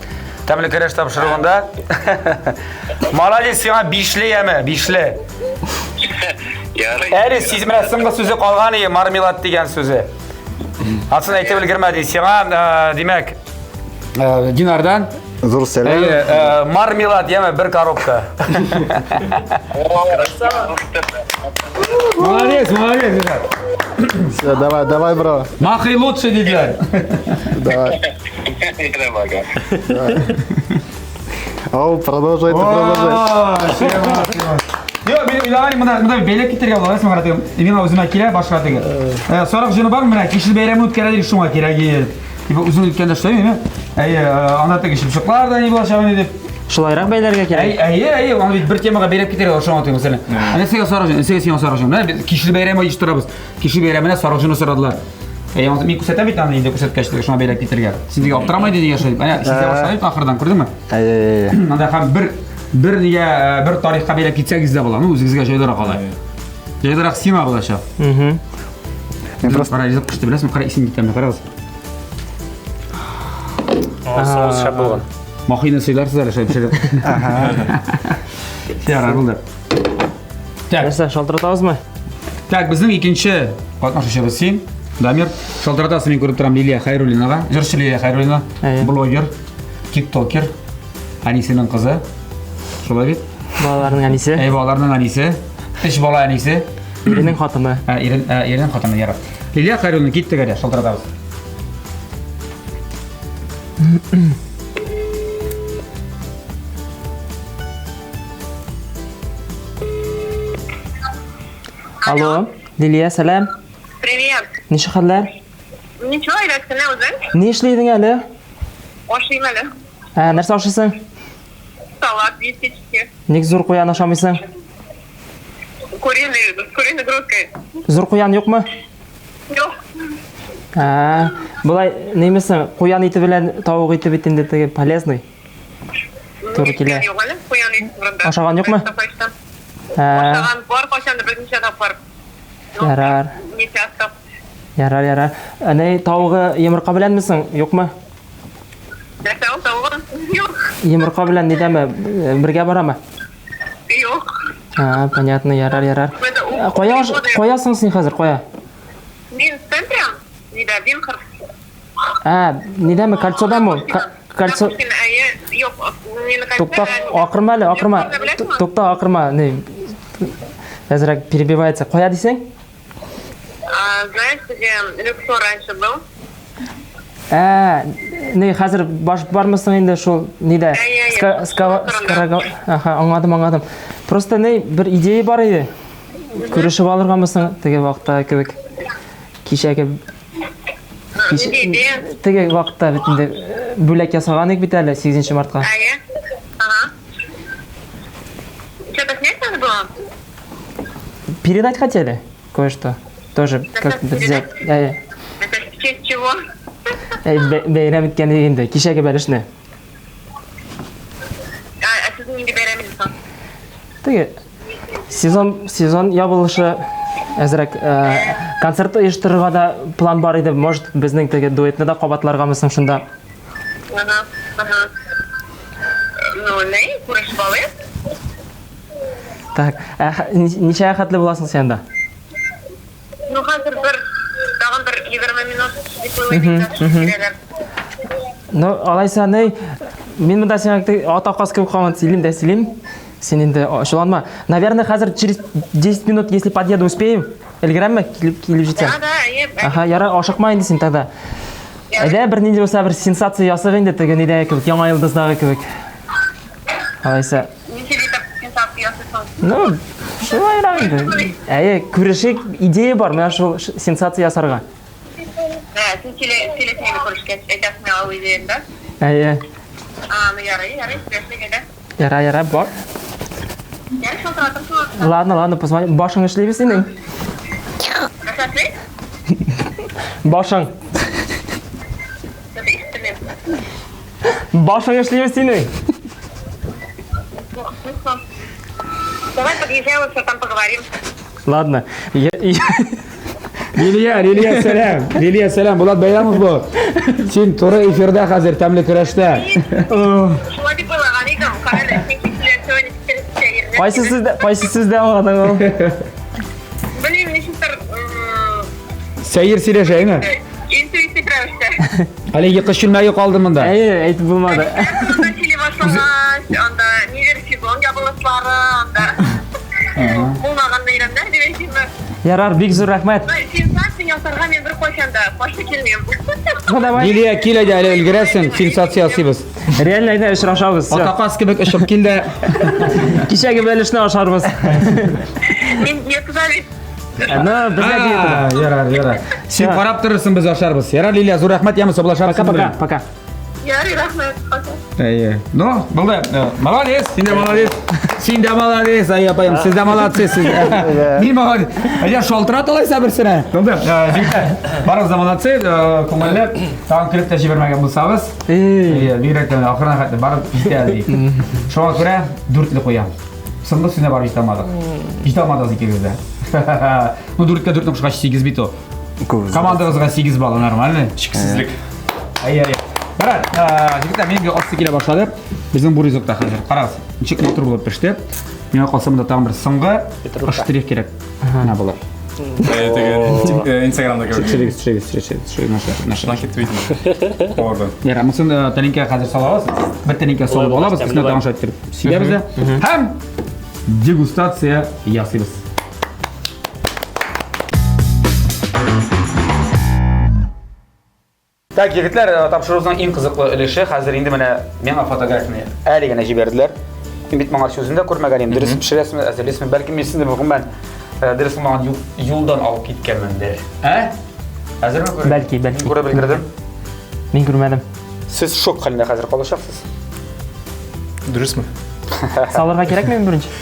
Тәмле көрәш тапшыруында. Молодец, сиңа бишле яме, бишле. Әле сиз менә соңгы сүзе калган ие, мармелад дигән сүзе. Асын әйтеп өлгермәде. Сиңа, э, димәк, э, Динардан Зур сәлам. Әйе, э, мармелад яме бер коробка. Молодец, молодец, Илшат. Все, давай, давай, бро. Махай лучше, диделәр. Давай. Ау, продолжай, ты продолжай. Юк, мин уйлаган монда монда бәйләп китәргә була, рәсем каратыгым. Миңа үземә килә башка теге. Э, Сарык җене бар, менә кишер бәйрәме үткәрә дип шуңа кирәк. Типа үзең үткәндә эшләмим, әйе. Әйе, анда теге чыпчыклар да ни булачак инде дип. Шулайрак бәйләргә кирәк. Әйе, әйе, аны бит бер темага бәйләп китәргә була шуңа теге мәсәлән. Ә нәрсәгә сарык җене? Нәрсәгә сиңа сарык җене? Менә без кишер бәйрәме оештырабыз. Кишер бәйрәменә сарык җене сорадылар. Әйе, аны мин күрсәтәм бит аны инде күрсәткәч, теге шуңа бәйләп китәргә. Син теге аптырамай диде яшәй. Әнә, сизә башлады бит ахырдан, күрдеңме? Әйе, әйе. Анда һәм бер бер нигә бер тарихка бәйләп китсәгез дә була. Ну, үзегезгә җайлырак алай. Җайлырак сиңа булачак. Мин просто Кара ризык пеште, беләсеңме? Кара исем китә, карагыз. Соус шәп булган. Махины сыйларсыз әле шулай пешереп. Ярар булды. Так. Нәрсә, шалтыратабызмы? Так, безнең икенче катнашучыбыз син, Дамир. Шалтыратасың, мин күреп торам Лилия Хайруллинага. Җырчы Лилия Хайруллина, блогер, тиктокер, әнисенең кызы. Шулай бит? Балаларның әнисе. Әй, балаларның әнисе. Өч бала әнисе. Иренең хатыны. Ә, ирен, ә, иренең хатыны, ярар. Лилия Хайруллина, киттек әле, шалтыратабыз. Алло, Лилия, сәлам. Привет. Ничек хәлләр? Ничего, әйбәт кенә үзең? Ни эшли идең әле? Ашыйм әле. Ә, нәрсә ашыйсың? Салат, висечки. Ник зур куян ашамыйсың? Куриный, с куриной грудкой. Зур куян юкмы? Юк. Ә, болай немесең, куян ите белән тавык ите бит инде теге полезный. Туры килә. Юк әле, куян ите турында. Ашаган юкмы? Ашаган бар, кайчандыр берничә тапкыр. Ярар. Не часто. Ярар, ярар. Әнәй тавыгы йомырка беләнме соң, юкмы? Нәрсә ул тавыгы? Юк. Йомырка белән нидәме? Бергә барамы? Юк. А, понятно, ярар, ярар. Кая, кая соң син хәзер, кая? Мин в центре, нидә, Винхар. Ә, нидәме, кольцодамы? Кольцо... Тукта, акырма әле, акырма. Тукта, акырма. Не, әзрәк перебивается. Кая дисең? Знаешь, где Люксор раньше был? Ә, не, хәзер баш бармысың инде шул нидә? Ага, аңладым, аңладым. Просто не, бер идея бар иде. Күрешеп алыргамы соң теге вакытта кебек? Кичәге Теге вакытта бит инде э, бүләк ясаган идек бит әле 8 мартка. Әйе. Ага. Что-то снять надо было? Передать хотели кое-что. Тоже как взять. Әйе. Это в честь чего? Әй, бәйрәм иткән инде, кичәге бәлешне. А, сез нинди бәйрәм идегез? Теге сезон сезон ябылышы әзрәк э, концерт оештырырга да план бар иде. Может, безнең теге дуэтны да кабатларгамы соң шунда? Ага, ага. Ну, ни, күрешеп алыйк. Так, ә, ничәгә хәтле буласың син анда? Ну, хәзер бер, тагын бер 20 минут дип уйлыйм инде. Ну, алайса, ни, мин монда сиңа ата каз кебек һаман сөйлим дә сөйлим. Син инде ачуланма. Наверное, хәзер через 10 минут, если подъеду, успеем. Өлгерәмме? Килеп, килеп җитсәм. Да, да, әйе. Ага, яра, ашыкма инде син тогда. Әйдә, бер нинди булса бер сенсация ясыйк инде теге нидәге кебек, Яңа йолдыздагы кебек. Алайса. Ничек итеп сенсация ясыйсың? Ну, шулайрак инде. Әйе, күрешик, идея бар, менә шул сенсация ясарга. Ә, син сөйләсең инде күрешкәч, әйтәсең миңа ул идеяны, да? Әйе. А, ну ярый, ярый, сөйләшик әйдә. Яра, яра, бар. Ярый, шалтыратырсың. Ладно, ладно, позвони. Башың эшлиме синең? Нәрсә эшли? Башың. Что-то ишетмим. Башың эшлиме синең? Давай подъезжай, лучше там поговорим. Ладно. Лилия, Лилия, сәлам. Лилия, сәлам. Булат Бәйрәмов бу. Син туры эфирда хәзер тәмле көрәштә. Шулай дип уйлаган идем. Карале, син килсәң, сегодня Кайсы сүздә, кайсы сүздә аңладың ул? Белмим, ничектер. Сәер сөйләшә, әйме? Интуитив рәвештә. Әле йокы чүлмәге калды монда. Әйе, әйтеп булмады. Монда сөйли башлагач, анда нидер сезон ябылышлары, анда булмаган бәйрәмнәр дип әйтимме. Ярар, бик зур рәхмәт. Сенсация ясарга мин беркайчан да каршы килмим. Ну давай. Лилия, кил әйдә, әле өлгерәсең, сенсация ясыйбыз. Реально әйдә очрашабыз. Всё. Ата каз кебек очып кил дә. Кичәге бәлешне ашарбыз. Мин диетада бит. Ну, без дә диетада. Ярар, ярар. Син карап торырсың, без ашарбыз. Ярар, Лилия, зур рәхмәт, яме саубуллашабыз. Пока, пока, пока. Ярый, рәхмәт. Пока. Әйе. Ну, булды. Э, молодец, син дә молодец. Син дә молодец, әй апаем, сез дә молодцы, сез. Мин молодец. Әйдә шалтырат алайса берсенә. Булды. Э, җегетләр, барыгыз да молодцы, э, күңелле. Тагын көлеп тә җибәрмәгән булсагыз. Әйе, бигрәк тә ахырына хәтле барып җитә әле ди. Шуңа күрә дүртле куям. Соңгы сүзне барып җитә алмадык. Җитә алмадыгыз икегез дә. Ну, дүрткә дүртне кушкач сигез бит ул. Командагызга 8 балл, нормально. Чиксезлек. Әй, әй. Бара, җегетләр, минем асы килә башлады. Безнең бу ризык та хәзер. Карагыз, ничек матур булып пеште. Миңа калса монда тагын бер соңгы штрих кирәк. Менә болар. Теге Инстаграмда кебек. Төшерегез, төшерегез, төшерегез, төшерегез, наша, наша. Нахит видно. Повардан. Яра, монысын тәлинкәгә хәзер салабыз. Бер тәлинкә салып алабыз, өстенә тагын шулай иттереп сибәбез дә. Һәм дегустация ясыйбыз. Так, егетләр, э, тапшыруыбызның иң кызыклы өлеше хәзер инде менә миңа фотографияне әле генә җибәрделәр. Мин бит моңарчы үзем дә күрмәгән идем. Дөрес пешерәсезме, әзерлисезме? Бәлки мин сезне гомумән э, дөрес булмаган юлдан алып киткәнмендер. Ә? Әзерме күрергә? Бәлки, бәлки. Мин күреп өлгердем. Мин күрмәдем. Сез шок хәлендә хәзер калачаксыз. Дөресме? Салырга кирәкме беренче?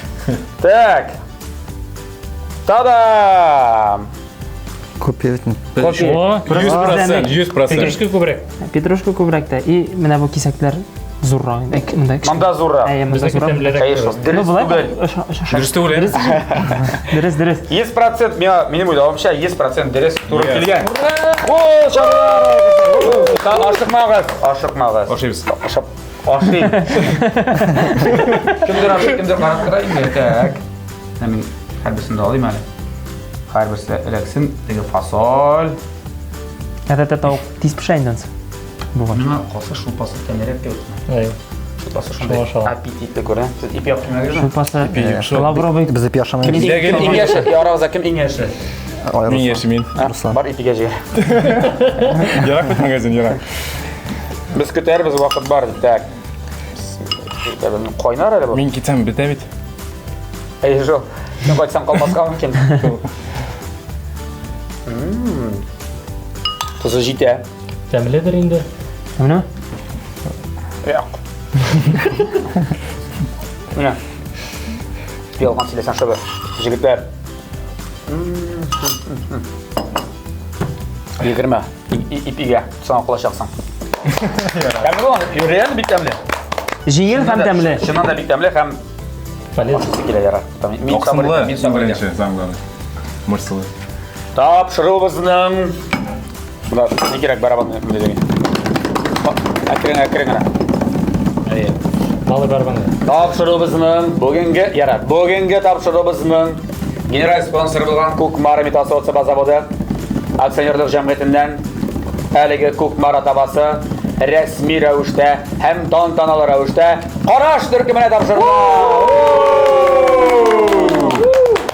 Так. Та-дам! Күп бит. О, 100%, 100%. Петрушка күбрәк. Петрушка күбрәк тә. И менә бу кисәкләр Зуррак. Монда Монда зуррак. Әйе, монда зуррак. Әйе, шул. Дөрес түгел. Дөрес түгел. Дөрес, дөрес. 100% миңа, минем уйлавымча, 100% дөрес туры килгән. Кул чабалар! Ашыкмагыз, ашыкмагыз. Ашыйбыз. Ашап, ашыйм. Кемдер ашый, кемдер карап тора инде. Так. Менә мин һәрберсен дә алыйм әле. Һәрберсе эләксен. Теге фасоль. Гадәттә тавык тиз пешә инде ансы. Бугай. Миңа калса шулпасы тәмлерәк кебек. Әйе. Шулпасы шундый аппетитлы күренә. Сез ипи алып килмәдегезме? Шулпасы лавровый. Без ипи ашамыйбыз. Кем иң яше? Арагызда кем иң яше? Мин яше мин. Бар ипигә җигә. Ерак бит магазин, ерак. Без көтәрбез, вакыт бар. Так. Кайнар әле бу. Мин китсәм бетә бит. Әйе, шул. Син кайтсаң калмаска мөмкин. Тозы җитә. Тәмледер инде. Тәмлеме? Юк. Менә. Ялган сөйләсәң шыбы. Җегетләр. 20 ипигә соңа калачаксың. Тәмле булган, реально бик тәмле. Җиңел һәм тәмле. Чыннан да бик тәмле һәм Полезно. килә ярар. Мин сабыр Аксымлы, итәм, мин сабыр итәм. беренче, самое главное. Мырсылы. Тапшыруыбызның Була ни кирәк барабан дигән. Әкрен әкрен генә. Әйе. Малый барабан. Тапшыруыбызның бүгенге ярар. Бүгенге тапшыруыбызның генераль спонсоры булган Кукмара металл савыт-саба заводы акционерлык җәмгыятеннән әлеге Кукмара табасы рәсми рәвештә һәм тантаналы рәвештә Караш төркеменә тапшырыла.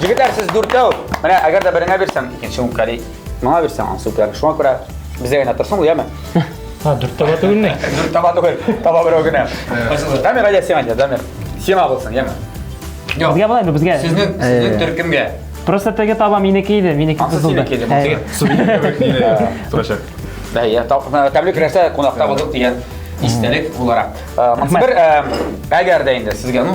Җегетләр, сез дүртәү. Менә әгәр дә береңә бирсәң, икенче үпкәли. Моңа бирсәң, анысы үпкәли. Шуңа күрә безгә генә торсын, яме? А, дүрт таба түгел ни? Дүрт таба түгел, таба берәү генә. Дамир, әйдә сиңа әйдә, Дамир. Сиңа булсын, яме? Юк. Безгә болай, безгә. Сезнең сезнең төркемгә. Просто теге таба минеке иде, минеке Ансы бозылды. синеке иде, монысы Сувенир кебек торачак. Әйе, тәмле көрәштә кунакта булдык дигән истәлек буларак. Монысы бер, әгәр дә инде сезгә, ну,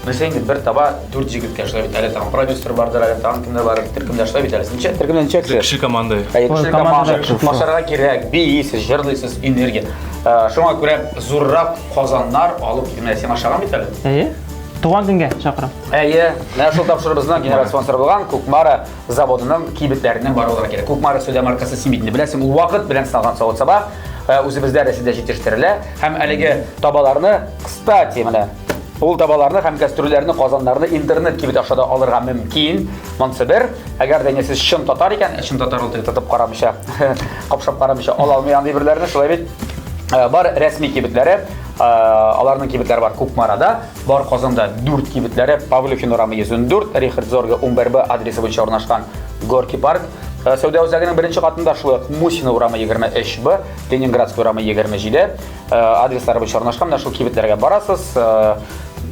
белсә инде бер таба дүрт җегеткә шулай бит әле тагын продюсер бардыр, әле тагын кемнәр бар, төркемдә шулай бит әле. Ничә төркемдә ничә кеше? Кеше команда. Әйе, кеше команда. Команда. Ашарга кирәк, биисез, җырлыйсыз, энергия. Шуңа күрә зуррак казаннар алып килмә. Син ашаган бит әле. Әйе. Туган көнгә чакырам. Әйе, менә шул тапшырыбызның генераль спонсоры булган Кукмара заводының кибетләреннән барулары кирәк. Кукмара сәүдә маркасы син бит инде беләсең, ул вакыт белән сыналган савыт-саба үзебездә Рәсәйдә җитештерелә һәм әлеге табаларны, кстати, менә ул табаларны һәм кәстрүләрне, казаннарны интернет кибет аша да алырга мөмкин. Монысы бер. Әгәр дә инде сез чын татар икән, чын татар ул тотып карамыйча, капшап карамыйча ала алмый андый берләрне, шулай бит. Бар рәсми кибетләре, аларның кибетләре бар Кукмарада, бар Казанда 4 кибетләре, Павлюхин урамы 114, Рихард Зорге 11Б адресы буенча урнашкан Горки парк. Сәүдә үзәгенең беренче катында шулай ук Мусина урамы 23Б, Ленинградский урамы 27 адреслары буенча урнашкан. Менә шул кибетләргә барасыз.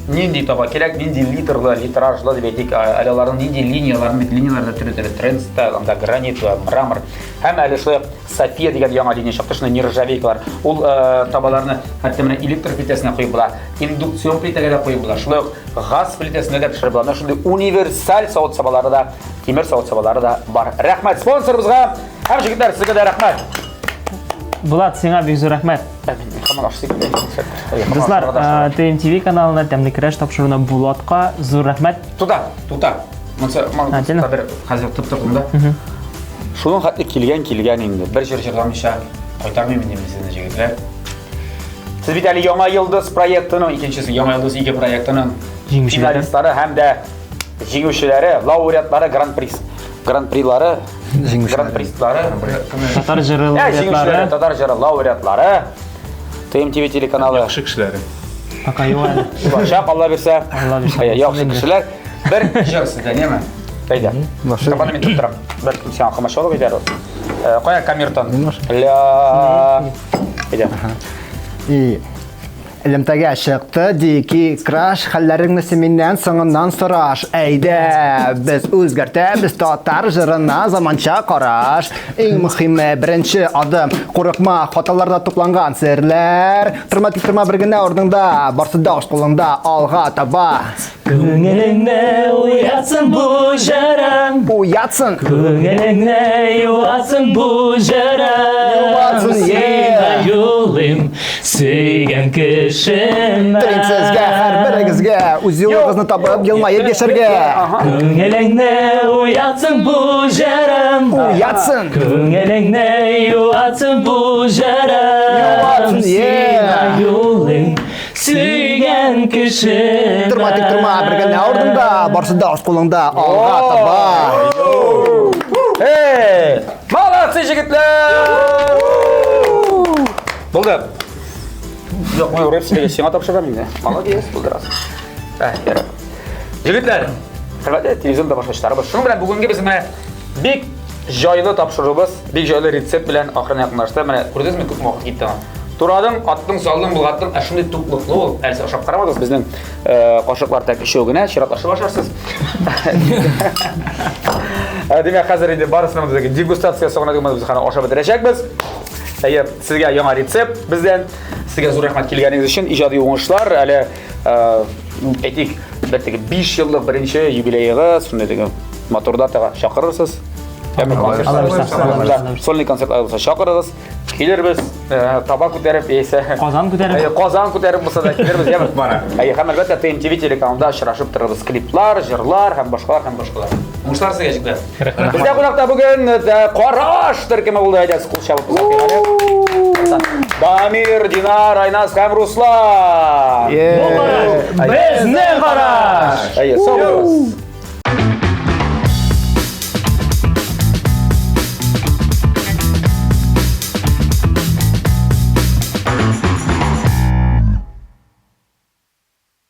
Нинди таба кирәк, нинди литрлы, литражлы дип әйтик, әле аларның нинди линияларын, бит линияләрдә төрле-төрле трендста, анда гранит, мрамор. Һәм әле шулай ук София дигән яңа линия чыкты, шунда нержавейкалар. Ул табаларны хәтта менә электр плитәсенә куеп була, индукцион плитәгә дә куеп була. Шулай ук газ плитәсенә дә пешереп була. Менә шундый универсаль савыт-сабалары да, тимер савыт-сабалары да бар. Рәхмәт спонсорыбызга һәм җегетләр, сезгә дә рәхмәт. Булат, сиңа бик зур рәхмәт. Дуслар, TMTV каналына тәмле көрәш тапшыруына Булатка зур рәхмәт. Тута, тута. Монсы, монсы бер хәзер тып тордым да. Шуның хәтле килгән килгән инде. Бер җыр җырламыйча кайтармыйм инде мин сезне, җегетләр. Сез бит әле Яңа йолдыз проектының икенчесе, Яңа йолдыз 2 проектының финалистлары һәм дә җиңүчеләре, лауреатлары, гран-при, гран-прилары, гран-пристлары, татар җыры лауреатлары, татар җыры лауреатлары, ТМТВ телеканалы. Яхшы кешеләре. Пока юк әле. Булачак, Алла бирсә. Алла бирсә. Яхшы кешеләр. Бер җыр сездән, яме? Әйдә. Табаны мин тоттырам. Бәлкем сиңа комачаулык итәр ул. Кая камертон? Ля. Әйдә. И элемтәгә чыкты, ди ки, краш, хәлләреңне син миннән соңыннан сораш. Әйдә, без үзгәртәбез татар җырына заманча караш. Иң мөхиме, беренче адым, курыкма, хаталарда тупланган серләр. Торма тик торма бер генә урыныңда, барсы да үз кулыңда, алга таба. Күңелеңне уятсын бу җырым. Уятсын. Күңелеңне юатсын бу җырым. Юатсын, Сиңа yeah. юлыйм, Сөйгән кешемә. Телим сезгә, һәрберегезгә үз юлыгызны табып, елмаеп яшәргә. Күңелеңне уятсын бу җырым. Уятсын. Күңелеңне юатсын бу җырым. Юатсын, Сиңа юлың сөйгән кешемә. Торма тик торма, бер генә ордыңда, барсы да үз кулыңда, алга таба. Эй! Молодцы, җегетләр! Булды. Юк, мин рэп сөйләгәч сиңа тапшырам инде. Молодец, булдырасың. Ә, ярар. Җегетләр, хөрмәтле телевизион тамашачыларыбыз, шуның белән бүгенге безнең менә бик җайлы тапшыруыбыз, бик җайлы рецепт белән ахырына якынлашты. Менә күрдегезме, күпме вакыт китте аңа. Турадың, аттың, салдың, болгаттың, ә шундый туклыклы ул. Әле сез ашап карамадыгыз, безнең э, кашыклар так өчәү генә, чиратлашып ашарсыз. Ә, Димәк, хәзер инде барысының да дегустация соңына дигән без хәзер ашап бетерәчәкбез. Әйе, сезгә яңа рецепт бездән. Сезгә зур рәхмәт килгәнегез өчен, иҗади уңышлар. Әле э, әйтик, бер теге 5 еллык беренче юбилеегыз, шундый теге матур датага чакырырсыз. Яме концерт. Сольный концерт булса чакырыгыз. Килербез, э, таба күтәреп, яисә Казан күтәреп. Әйе, Казан күтәреп булса да килербез, яме. Бара. Әйе, һәм әлбәттә TMTV телеканалында очрашып торырбыз. Клиплар, җырлар һәм башкалар һәм башкалар. Уңышлар сезгә, җегетләр. Бездә кунакта бүген э, Караш төркеме булды. Әйдәгез, кул чабып озатыйк әле. Дамир, Динар, Айназ һәм Руслан. Безнең караш! Әйе, сау булыгыз.